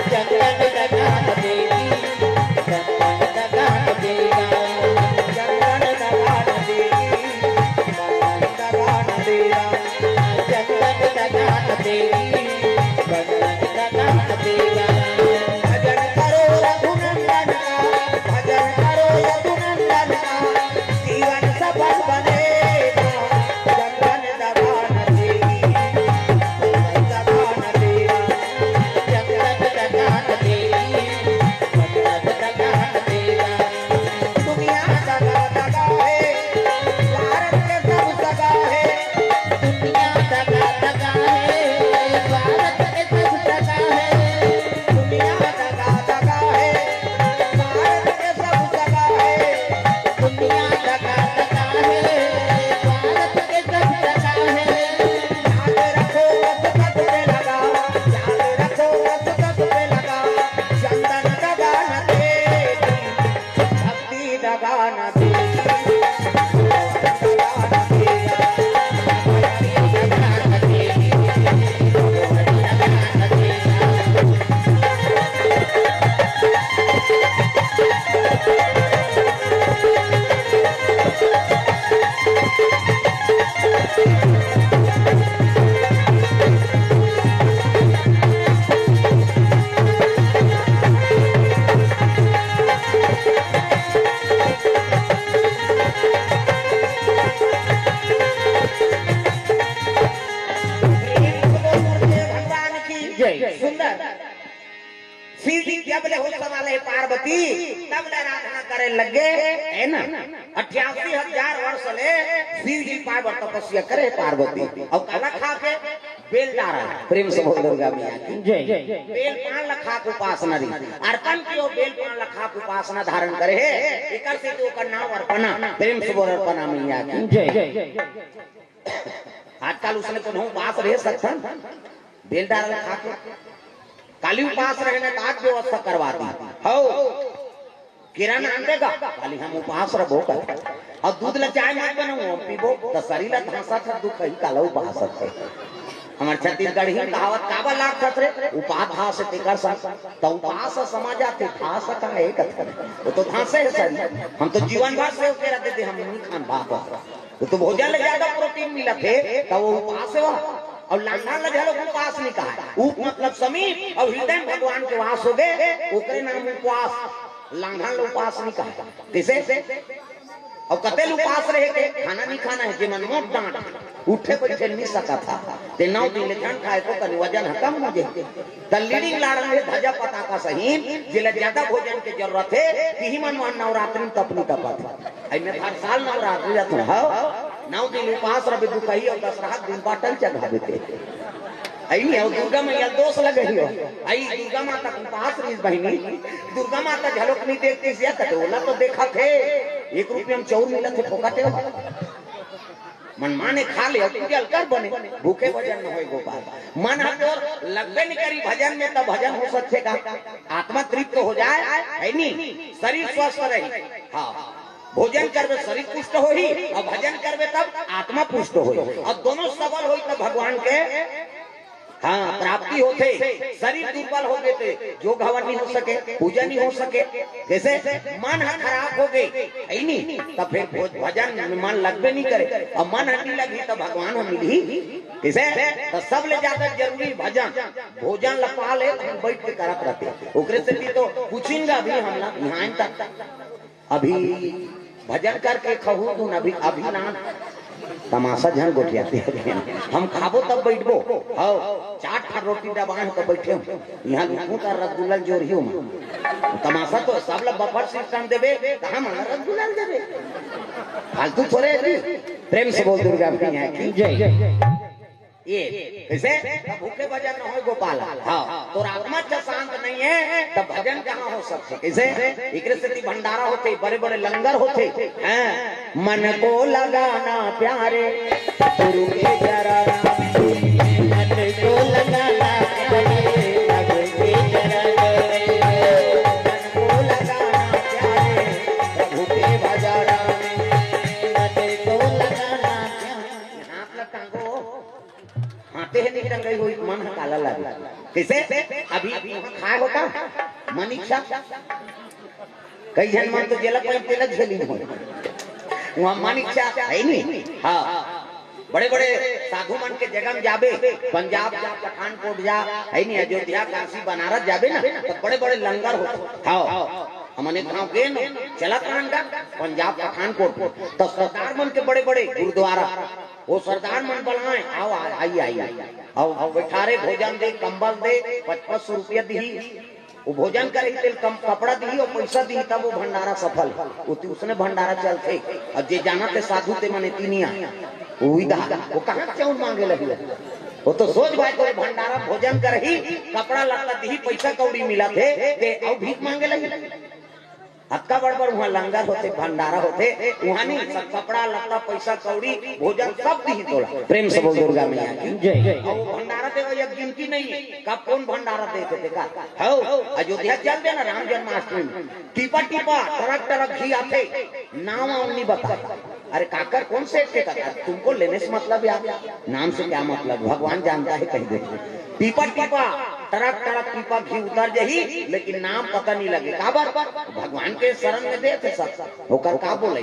चंदन दगा न देगी, चंदन दगा न देगा, चंदन दगा न देगी। भजन करो रघुनंदन का, भजन करो रघुनंदन का, जीवन सफल बनेगा। जंगल दबान देगी, जंगल दबान देगा, जंगल दबान देगी, जंगल दबान देगा। दुनिया दगा दगा है, भारत के सब दगा है। दुनिया दगा दगा है, भारत के सब दगा है। सुंदर। शिव जी जब ले होश संभाले पार्वती, तब ले आराधना करे लगे, है ना? अट्ठासी हजार वर्ष ले शिव जी पार्वती तपस्या करे पार्वती। अउ काला खा के? बेल डारा। प्रेम से बोल दुर्गा मैया की। जय। बेल पान ला खा के उपासना रही। अर्पण कियो बेल पान ला खा के उपासना धारण करे हे। एकर से तो ओकर नाम अर्पणा। प्रेम से बोल अर्पणा मैया की। जय। आजकल उसने कोनो उपास रह सकथन? बेल डारा ला खा के। काली उपास रहे ना, तो आज व्यवस्था करवा दी। हो। किरण आन देगा, काली हम उपास रहो कर। अउ दूध ला चाय मत बनाओ, हम पीबो, तो शरीर ला धांसा था दुख ही काला उपास है। हमर छत्तीसगढ़ी कहावत काबर लागथस रे, उपास धास तेकर संग। तो उपास समझ आथे, धास का है कथन। वो तो धांसे है शरीर। हम तो जीवन भर सेव के रहते थे, हम नहीं खान भात। वो तो भोजन ले ज्यादा प्रोटीन मिलत हे, तो वो उपास है वह। अउ लांघन ला घलो उपास नहीं कहा। उप मतलब समीप, अउ हृदय में भगवान के वास हो गए, ओकरे नाम उपास। लांघन ला उपास नहीं कहा। कैसे? अउ कते ले उपास रहे के? खाना नहीं खाना है, जेमन मोट डांट, उठे बैठे नहीं सकत हा, ते नौ दिन ले झन खाए को कन वजन ह कम हो जाए। त लीडिंग लाड़न हे ध्वजा पताका सहीन, जेला ज्यादा भोजन के जरूरत हे, तिही मन वहाँ नवरात्रि में तपनी तपत हे। अई मैं हर साल नवरात्रि जात हूँ, हाँ? नौ दिन उपास रहे दुखही अउ दसरहा दिन बाटल चढ़ावे के। अई नहीं, अउ दुर्गा मैया दोष लगही हो। अई दुर्गा माता के उपास रही बहिनी, दुर्गा माता झलक नहीं देखती सिया कटोला तो देखा थे, एक रुपया में चौर मिलत हे, फोकट हे। मन माने खा ले, अउ पूजा कर बने, भूखे भजन न होय गोपाल। मन ह तोर लगबे नहीं करी भजन में, तब भजन हो सकथे का? आत्मा तृप्त हो जाए, है नी? शरीर स्वस्थ रही। हाँ, भोजन करबे शरीर पुष्ट होही, अउ भजन करबे तब आत्मा पुष्ट होही, अउ दोनों सबल होही तब भगवान के हाँ, प्राप्ति होथे। शरीर दुर्बल हो गए थे, योग हवन नहीं हो सके, पूजा नहीं हो सके। जैसे मन ह खराब हो गए, है नी? तब फिर भोज-, भजन में मन लगबे नहीं करे, अउ मन ह नहीं लगही, तब भगवान ह मिलही। जैसे तो सब ले ज्यादा जरूरी भजन, भोजन ला पा ले, तो हम बैठ के करत रहते। ओकरे से भी तो पूछेंगे अभी हम ना, यहाँ तक अभी भजन करके खहू तुन, अभी, अभी ना। तमाशा झन गोठियाते हैं। हम खाबो तब बैठबो। हव, चार ठा रोटी दबाए हो तो बैठे हो। यहाँ लुकू का रसगुल्ला जोर ही हो। तमाशा तो सब लोग बफर सिस्टम देबे, तो हम रसगुल्ला देबे। फालतू थोड़े है। प्रेम से बोल दुर्गा मैया की। जय। ये कैसे? तब भूखे भजन न होय गोपाल। हाँ, तोर आत्मा च शांत नहीं है, तब भजन कहाँ हो सकथे? कैसे? एकरे सेती भंडारा होथे, बड़े-बड़े लंगर होथे। हैं? मन को लगाना प्यारे, गुरु के चरण। मन को लगाना प्यारे, प्रभु के चरण। मन को लगाना प्यारे, प्रभु के भजन। मन को लगाना प्यारे। हाथ ला टांगो। हाथे हे नहीं टंगई होई, मन ह काला लागे। कैसे? अभी, अभी वहाँ खाए होता, मन इच्छा। कई झन मन तो जेला कोई तेला झेली नहीं। वहाँ मन इच्छा है नहीं। हाँ। बड़े-बड़े साधु मन के जगह में जाबे, पंजाब जा, पठानकोट जा, है नहीं, अयोध्या, काशी, बनारस जाबे ना, तो बड़े-बड़े लंगर होथे। हाँ। हमन एक गाँव गेन, चलत रहन का, पंजाब, पठानकोट, तो सरदार मन के बड़े-बड़े गुरुद्वारा, वो सरदार मन बलाए, "आओ, आ-, आइए, आइए।" अउ, अउ बैठारे, भोजन दे, कंबल दे, पच पच सौ रुपया दिही। वो भोजन करही, तेल कम कपड़ा दिही अउ पैसा दिही, तब वो भंडारा सफल। वो ती उसने भंडारा चलथे। अउ जे जाना ते साधु ते मने तीनिया, वो विधा, वो कहाँ से चाउर मांगे लगी? वो तो सोच भाई, कोई भंडारा भोजन करही, कपड़ा लत्ता दिही, पैसा कौड़ी मिलत हे, ते अउ भीख मांगे लगी। अतका बड़ बड़ उहाँ लंगर होथे, भंडारा होथे, उहाँ नहीं, सब कपड़ा लत्ता, पैसा कौड़ी, भोजन सब दिही तोला। प्रेम से बोल दुर्गा मैया की। जय। अउ भंडारा देवे एक गिनती नहीं है, कब कौन भंडारा देथे, देखा? हव, अयोध्या चल देना राम जन्माष्टमी में। टीपा टीपा, टरक टरक घी आथे, नाम वाम नहीं बता। अरे काकर कौन सेठ के कथा? तुमको लेने से मतलब यार, नाम से क्या मतलब? भगवान जानता है कह दे। टीपा टीपा, टरक टरक टीपा घी उतर जही, लेकिन नाम पता नहीं लगे। काबर? भगवान के शरण में देथे सब। ओकर का बोले?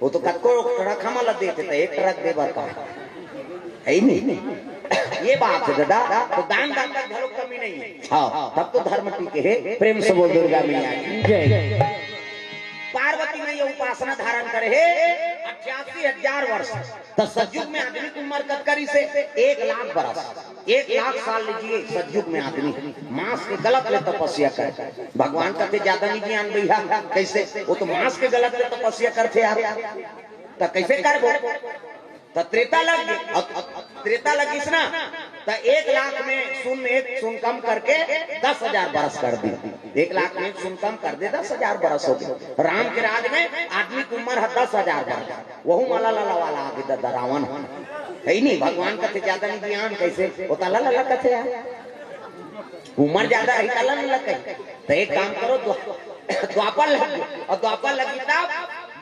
वो तो कतको टरक हमला देथे, तो एक टरक दे बर का? है ही नहीं। ये बात है दादा, तो दान धन का घलो कमी नहीं है। हाँ, तब तो धर्म टिके है। प्रेम से बोल दुर्गा मैया की। जय। पार्वती मैया उपासना धारण करे हे। पचासी हजार वर्ष। त सतयुग में आदमी के उम्र कतका रहिसे? एक लाख बरस। एक लाख साल लीजिए, सतयुग में आदमी मांस के गलत ले तपस्या करे। भगवान कथे, "ज्यादा नहीं ज्ञान भैया।" कैसे? वो तो मांस के गलत ले तपस्या करथे यार, त कैसे करबो? त त्रेता लग गे। अब, अब त्रेता लगिस ना, त एक लाख में शून्य एक शून्य कम करके दस हजार बरस कर दी। एक लाख में शून्य कम कर दे, दस हजार बरस हो गे। राम के राज में आदमी के उम्र है दस हजार बरस। वहू मा लला वाला आगे ददा रावण है ही नहीं। भगवान कथे, "ज्यादा नहीं ज्ञान।" कैसे? वो त लला कथे यार, उम्र ज्यादा है, त लला कहे। त एक काम करो, द्वा-, द्वापर लग गे, अउ द्वापर लगी तब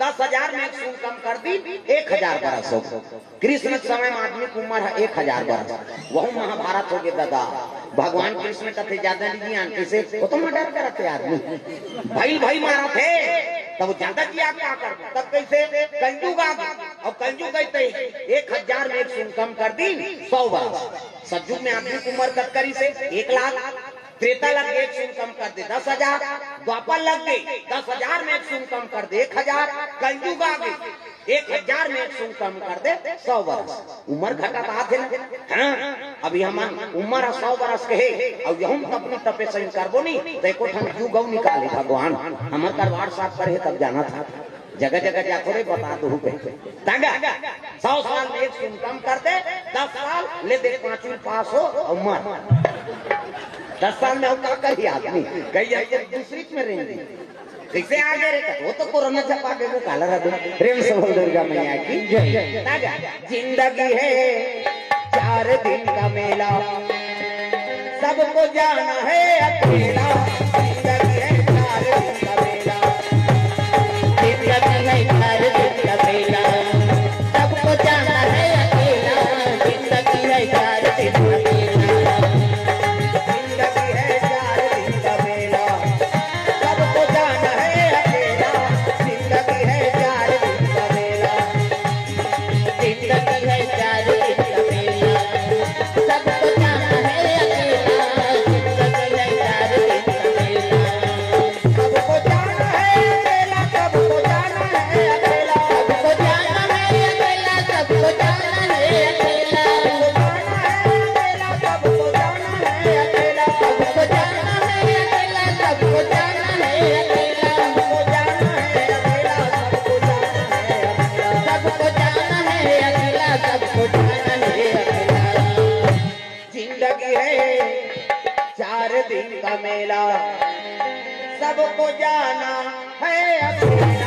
दस हजार में एक शून्य कम कर दी, एक हजार बरस हो। कृष्ण के समय में आदमी के उम्र है एक हजार बरस, वहू महाभारत हो गे ददा। भगवान कृष्ण कथे, "ज्यादा नहीं ज्ञान।" कैसे? वो तो मर्डर करत हे आदमी, भाई भाई मारत हे, तब वो ज्यादा किया क्या कर? तब कैसे? कलयुग आ गे, अउ कलयुग अइते एक हजार में एक शून्य कम कर दी, सौ बरस। सतयुग में आदमी के उम्र कतका रहिसे? एक लाख। त्रेता लग गे, एक शून्य कम कर दे, दस हजार। द्वापर लग गे, दस हजार में एक शून्य कम कर दे, एक हजार। कलयुग आ गे, एक हजार में एक शून्य कम कर दे, सौ बरस। उम्र घटत आथे ना। हाँ, अभी हमन उम्र ह सौ बरस के हे, अउ यहू म तपनी तपे सही करबो नहीं, त एको ठन युग अउ निकाली भगवान। हमर करवार साफ करे हे, तब जानत हे। जगह जगह जाथो रे, बता दो कहिके। तागा, सौ साल में एक शून्य कम कर दे, दस साल ले दे, पांचवी पास हो अउ मर। दस साल में हम का करी आदमी? कहीं जाके दूसरी में रेंगे। कैसे आ गए रे? वो तो कोरोना चपा के वो काला रहा दो। प्रेम से बोल दुर्गा मैया की जय। तागा, जिंदगी है चार दिन का मेला, सबको जाना है अकेला। जिंदगी है चार दिन का मेला, जिंदगी है चार दिन का मेला, सबको जाना है अकेला। जिंदगी है चार दिन का मेला, जिंदगी है चार दिन का मेला, सबको जाना है अकेला। जिंदगी है चार दिन का मेला, जिंदगी है चार दिन का मेला, सबको जाना है अकेला। जिंदगी है चार दिन का मेला, सबको जाना है अकेला, सबको जाना है अकेला, सबको जाना है अकेला, सबको जाना है अकेला, सबको जाना है अकेला, सबको जाना है अकेला, सबको जाना है अकेला, सबको जाना है अकेला, सबको जाना है अकेला, सबको जाना है अकेला, सबको जाना है अकेला। जिंदगी है चार दिन का मेला, सबको जाना है अकेला।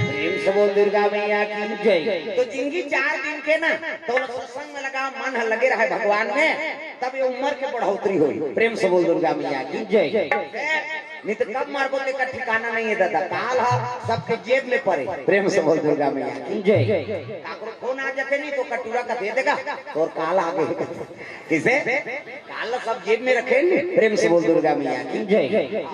प्रेम से बोल दुर्गा मैया की जय। तो जिंदगी चार दिन के ना, तो लोग सत्संग में लगा, मन ह लगे रहे भगवान में, तब ये उम्र के बढ़ोतरी होई। प्रेम से बोल दुर्गा मैया की जय। नहीं तो कब मरबो, तेकर ठिकाना नहीं है दादा। काल ह सबके जेब में पड़े। प्रेम से बोल दुर्गा मैया की जय। काकरो फोन आ जाते नहीं तो कटोरा का दे देगा, तोर काल आ गए। किसे? काल सब जेब में रखे नहीं। प्रेम से बोल दुर्गा मैया की जय।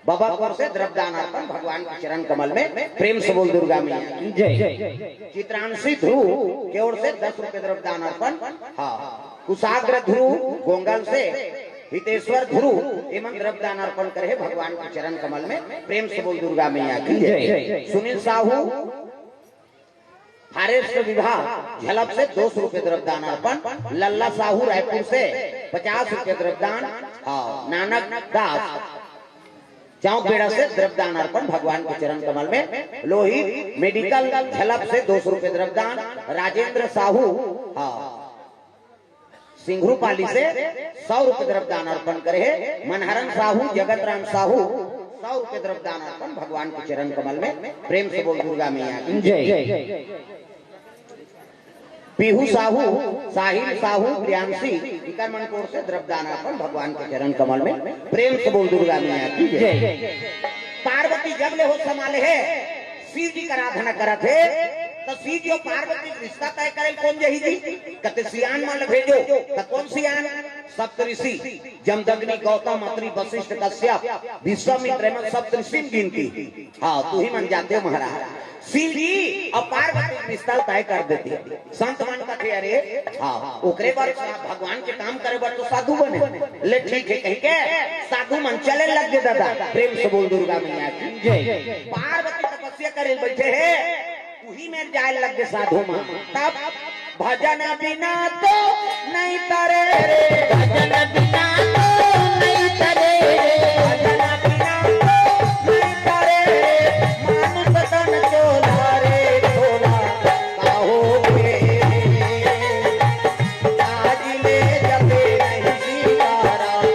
बाबा की ओर से द्रव्यदान अर्पण भगवान के चरण कमल में। प्रेम से बोल दुर्गा मैया की जय। चित्रांशी ध्रुव के ओर से दस रुपए द्रव्यदान अर्पण। हाँ, कुशाग्र ध्रुव गोंगल से, हितेश्वर ध्रुव एमन द्रव्यदान अर्पण करे हे भगवान के चरण कमल में। प्रेम से बोल दुर्गा मैया की जय। सुनील साहू फॉरेस्ट विभाग झलप से दो सौ रुपए द्रव्यदान अर्पण। लल्ला साहू रायपुर से पचास रुपये द्रव्यदान। हाँ, नानक दास चौक बेड़ा से द्रव्यदान अर्पण भगवान के चरण कमल में। लोहित मेडिकल झलप से दो सौ रुपये द्रव्यदान। राजेंद्र साहू, हाँ, सिंघरू पाली से सौ रुपये द्रव्यदान अर्पण करे हे। मनहरन साहू, जगत राम साहू, सौ रुपये द्रव्यदान अर्पण भगवान के चरण कमल में। प्रेम से बोल दुर्गा मैया की जय। पीहू साहू, साहिल साहू, प्रियांशी, इकर मन कोर से द्रव्यदान अर्पण भगवान के चरण कमल में। प्रेम से बोल दुर्गा मैया की जय। जय। पार्वती जब ले होश संभाले हे, शिव जी का आराधना करत हे, तो शिव जी और पार्वती के रिश्ता तय करे कोन जही जी? कते सियान मन भेजो, तो कोन सियान? सप्तऋषि जमदग्नि, गौतम, अत्रि, वशिष्ठ, कश्यप, विश्वामित्र, एमन सप्तऋषि में गिनती। हाँ, तू ही मन जानते हो महाराज। शिव जी और पार्वती के रिश्ता तय कर देते। संत मन कथे, "अरे, हाँ, ओकरे बर भगवान के काम करे बर तो साधु बने।" ले ठीक है, कही के साधु मन चले लग गे दादा। प्रेम से बोल दुर्गा मैया की जय। पार्वती तपस्या करे बैठे हे, उही में जाए लग गे साधु मन। तब भजन बिना तो नहीं तरे रे, भजन बिना तो नहीं तरे रे, भजन बिना तो नहीं तरे रे, मानुष तन चोला रे चोला, कहोगे आज ले जपे नहीं सीताराम।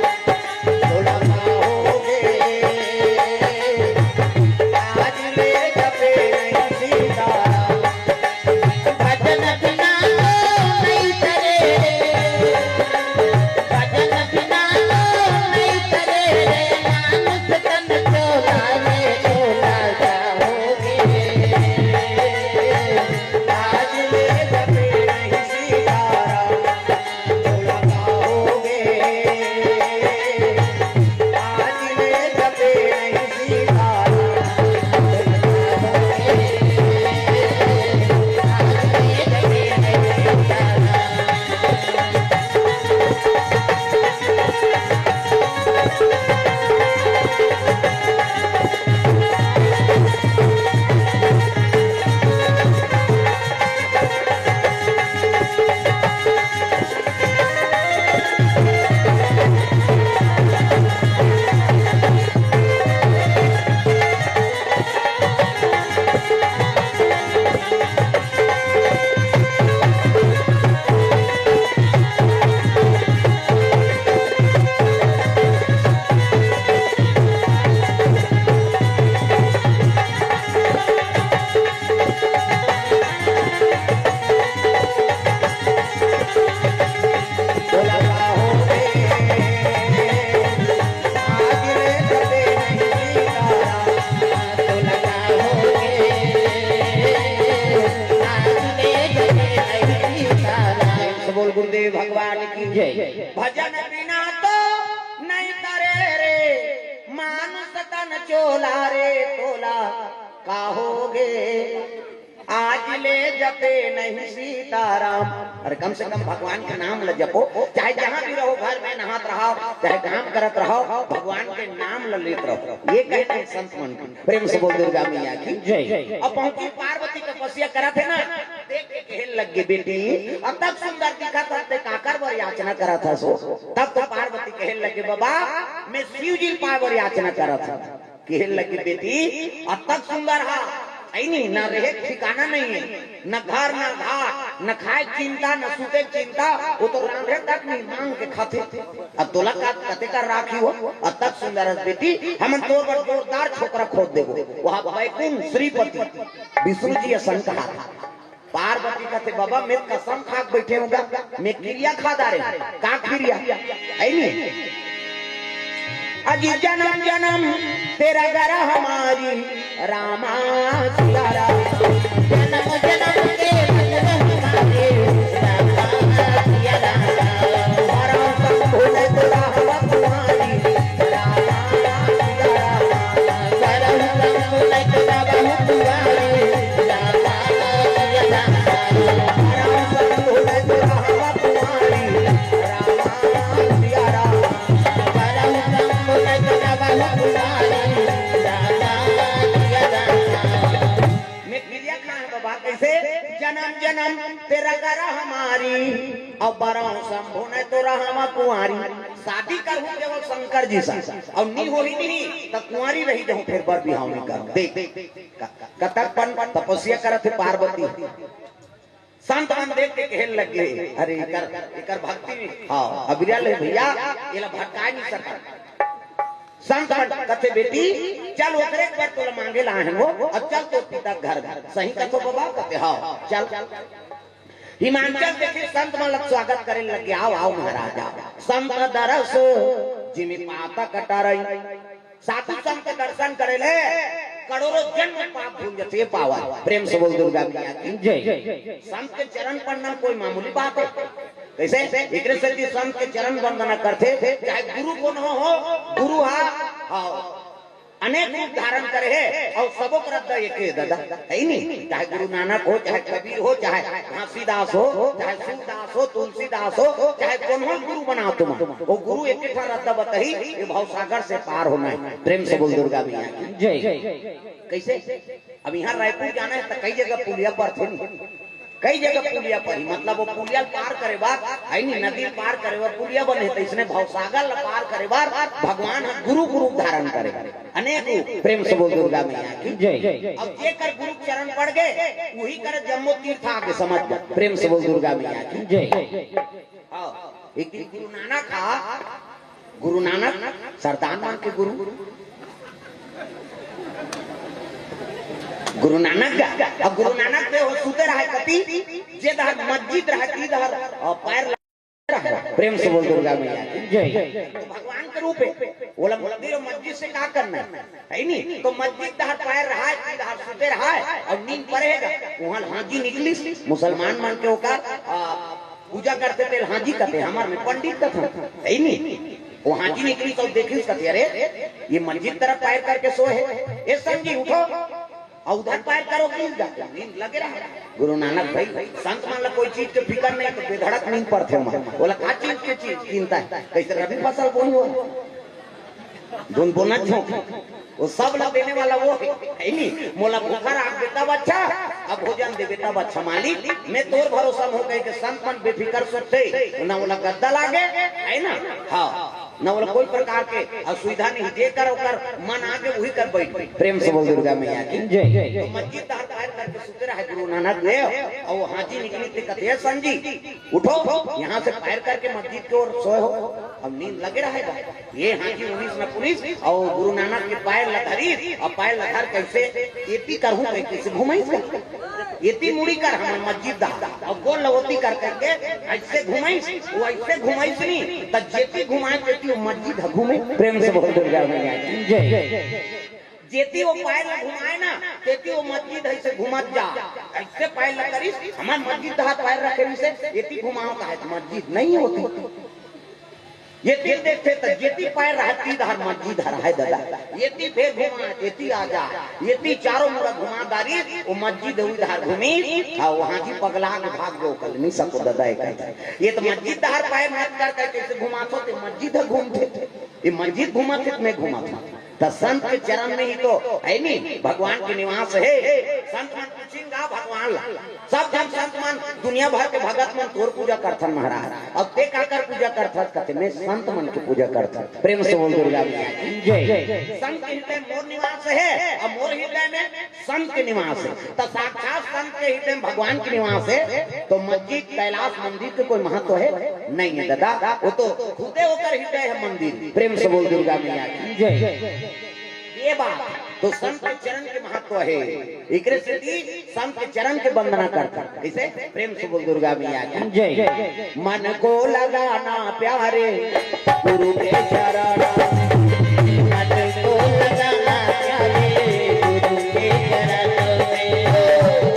बोल गुरुदेव भगवान की जय। भजन बिना तो नहीं तरे रे, मानुष तन चोला रे तोला, कहोगे आज ले जपे नहीं सीताराम। अरे कम से कम भगवान का नाम ल जपो, चाहे जहां भी रहो, घर में नहात रहो, चाहे काम करत रहो, भगवान के नाम ल लेत रहो। ये कहते हैं संत मन के। प्रेम से बोल दुर्गा मैया की जय। अब पहुंची पार्वती तपस्या करत हे ना, देख के कहे लग गे, "बेटी, अतक सुंदर दिखत हस, ते काकर बर याचना करत हस?" तब तो पार्वती कहे लग गे, "बाबा, मैं शिव जी पाए बर याचना करत हस।" कहे लग गे, "बेटी, अतक सुंदर हा, है नहीं, ना रहे ठिकाना नहीं है।" न घर, न घाट, न खाए के चिंता, न सूते के चिंता, वो तो रांधे तक नहीं, मांग के खाथे। अब तोला का कते कर राखी हो, अतक सुंदर हस बेटी, हमन तोर बर जोरदार छोकरा खोज देबो। वहां बैकुंठ श्रीपति विष्णु जी असन कहा था। पार्वती कथे, "बाबा, मैं कसम खा के बैठे हूं गा, मैं किरिया खा डारे हूं।" का किरिया? है नहीं? अजी जन्म जन्म तेरा घर हमारी रामा सिया राम। जन्म जन्म के बंधन हमारे रामा सिया राम। परम शंभु ने तो राम तुम्हारी रामा सिया राम। परम शंभु ने तो राम तुम्हारी रामा सिया राम। परम शंभु ने तो राम तुम्हारी रामा सिया राम। मैं किरिया खाए हंव बाबा, कैसे? जन्म जनम तेरा करा हमारी, अउ बरहूं शंभू नहीं तो रहूं कुंवारी। शादी करहूं केवल शंकर जी से, अउ नी होही नहीं त कुंवारी रही जाहूं, फेर बर बिहाव नहीं करहूं। देख, क-, कतक पन तपस्या करत हे पार्वती। संत मन देख के कहे लगे, "अरे, एकर, एकर भक्ति में, हाँ, अबिरल हे भैया, एला भटकाए नहीं सकत।" संत मन कथे, "बेटी, चल, ओकरे बर तोला मांगे ला आहन वो, अउ चल तोर पिता के घर में।" "सही कथो बाबा?" कथे, "हाँ, चल।" हिमांचल देखे संत मन ला स्वागत करे लगे, "आओ, आओ महाराज, आओ।" संत दरस जिमि पातक टरई। साधु संत के दर्शन करे ले करोड़ों जन्म पाप धुल जथे, पावन। प्रेम से बोल दुर्गा मैया की। जय। संत के चरण पड़ना कोई मामूली बात हे? कैसे? एकरे से कि संत के चरण वंदना करथे, चाहे गुरु कोनो हो, गुरु हा, हाँ, अनेक रूप धारण करे हे, अउ सबो कर रद्दा एके ददा, हे नी? चाहे गुरु नानक हो, चाहे कबीर हो, चाहे घासीदास हो, चाहे सूरदास हो, तुलसीदास हो, चाहे कोनो गुरु बनाओ तुम, वो गुरु एके ठा रद्दा बताही, ये भवसागर से पार होना हे। प्रेम से बोल दुर्गा मैया की। जय। कैसे? अब यहाँ रायपुर जाना हे त कई जगह पुलिया परथे नी, कई जगह पुलिया परही, मतलब वो पुलिया पार करे बर, हे नी, नदी पार करे बर पुलिया बने, त इसने भवसागर ला पार करे बर भगवान ह गुरु गुरु धारण करे, अनेक रूप। प्रेम से बोल दुर्गा मैया की। जय। अब जेकर गुरु चरण पड़ गे, उही कर जम्मो तीर्थ आगे, समझ जा। प्रेम से बोल दुर्गा मैया की। जय। हाँ, एक दिन गुरु नानक हा, गुरु नानक, सरदार मन के गुरु, गुरु नानक गा, अब गुरु नानक देव सुते रहे कति, जे डहर मस्जिद रहे, ती डहर, अ, पैर लगा रहे। प्रेम से बोल दुर्गा मैया की। जय। तो भगवान के रूप हे, ओला मंदिर अउ मस्जिद से का करना हे, हे नी? तो मस्जिद डहर पैर रहे, ती डहर सुते रहे, अउ नींद पड़े हे गा, उहाँ हाजी निकलिस, मुसलमान मन के ओकर, अ, पूजा करथे तेला हाजी कथे, हमर में पंडित कथे, हे नी? वो हाजी निकलिस अउ देखिस कथे, "अरे, ये मस्जिद तरफ पैर करके सोए हे। ए संत जी, उठो, अउ उधर पैर करो।" कि जाके नींद लगे रहे। गुरु नानक भाई, संत मन ला कोई चीज के फिकर नहीं, तो बेधड़क नींद पड़थे ओमन। ओला का चीज के चीज चिंता हे? कैसे रबी फसल बोई हो? धुन बोना झोंक, वो सब ला देने वाला वो हे, हे नी? "मोला भूखा राख दे तब अच्छा, अब भोजन देबे तब अच्छा मालिक, मैं तोर भरोसा में हूँ," कहिके संत मन बेफिकर सोते, ना ओला गद्दा लागे, हे ना? हाँ, ना ओला कोई प्रकार के असुविधा नहीं, जेकर ओकर मन आगे वही कर बैठ। प्रेम से बोल दुर्गा मैया की। जय। तो मस्जिद डहर पैर करके सुते रहे गुरु नानक देव, अउ वो हाजी निकलिस ते कथे, "संत जी, उठो, यहाँ से पैर करके मस्जिद के ओर सोए हो, अब नींद लगे रहे गा।" ये हाजी उनिस न पुनिस, अउ गुरु नानक के पैर ला धरिस, अउ पैर ला धर के अइसे एती करहूँ कहिके अइसे घुमाइस का। एती मुड़ी कर हमर मस्जिद डहर, अउ गोल ला ओती कर करके अइसे घुमाइस, वो अइसे घुमाइस नी, त जेती घुमाए तेती वो मस्जिद ह घूमे। प्रेम से बोल दुर्गा मैया की। जय। जेती वो पैर ला घुमाए ना, तेती वो मस्जिद अइसे घुमत जा। अइसे पैर ला करिस, हमर मस्जिद डहर पैर रखे रहिसे, एती घुमाओ कहे, मस्जिद नहीं होती। एती देखथे त जेती पैर रहे ती डहर मस्जिद ह रहे ददा। एती फेर घुमा, एती आ जा, एती चारों मुड़ा घुमा डारिस, वो मस्जिद उही डहर घूमिस, हाँ, वो हाजी पगला के भाग गे, कल नहीं सको ददा, एक ये तो मस्जिद डहर पैर मत कर कहिके अइसे घुमाथो, ते मस्जिद ह घूमथे, ये मस्जिद घुमाथे, मैं घुमाथो। त संत के चरण में ही तो हे नी, भगवान के निवास हे। संत मन पूछिन गा भगवान ला, सब झन संत मन, दुनिया भर के भगत मन तोर पूजा करथन महाराज, अब ते काकर पूजा करथस? कथे, मैं संत मन के पूजा करथन। प्रेम से बोल दुर्गा मैया की। जय। संत के हृदय मोर निवास हे, अउ मोर हृदय में संत के निवास हे। त साक्षात संत के हृदय में भगवान के निवास हे, तो मस्जिद, कैलाश मंदिर के कोई महत्व हे? नहीं हे ददा, वो तो खुदे ओकर हृदय हे मंदिर। प्रेम से बोल दुर्गा मैया की। जय। ये बात तो संत के चरण के महत्व हे। एकरे सेती संत के चरण के वंदना करथन। कइसे? प्रेम से बोल दुर्गा मैया की। जय। मन को लगाना प्यारे गुरु के चरण, मन को लगाना प्यारे गुरु के चरण में,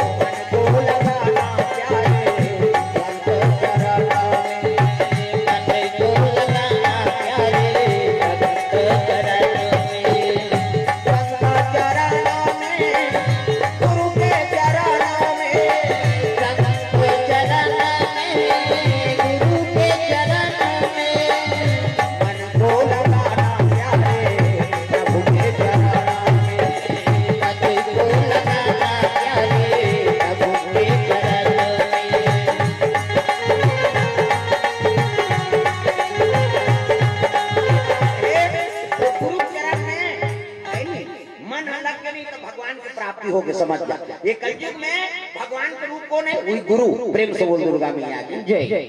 मन को लगाना प्यारे संत चरण में, मन को लगाना प्यारे संत चरण में। संत चरण में, गुरु के चरण में, संत चरण में, गुरु के चरण में, मन को लगाना हो के समझ जा। ये कलयुग में भगवान के रूप कौन है? वही गुरु। प्रेम से बोल दुर्गा मैया की। जय।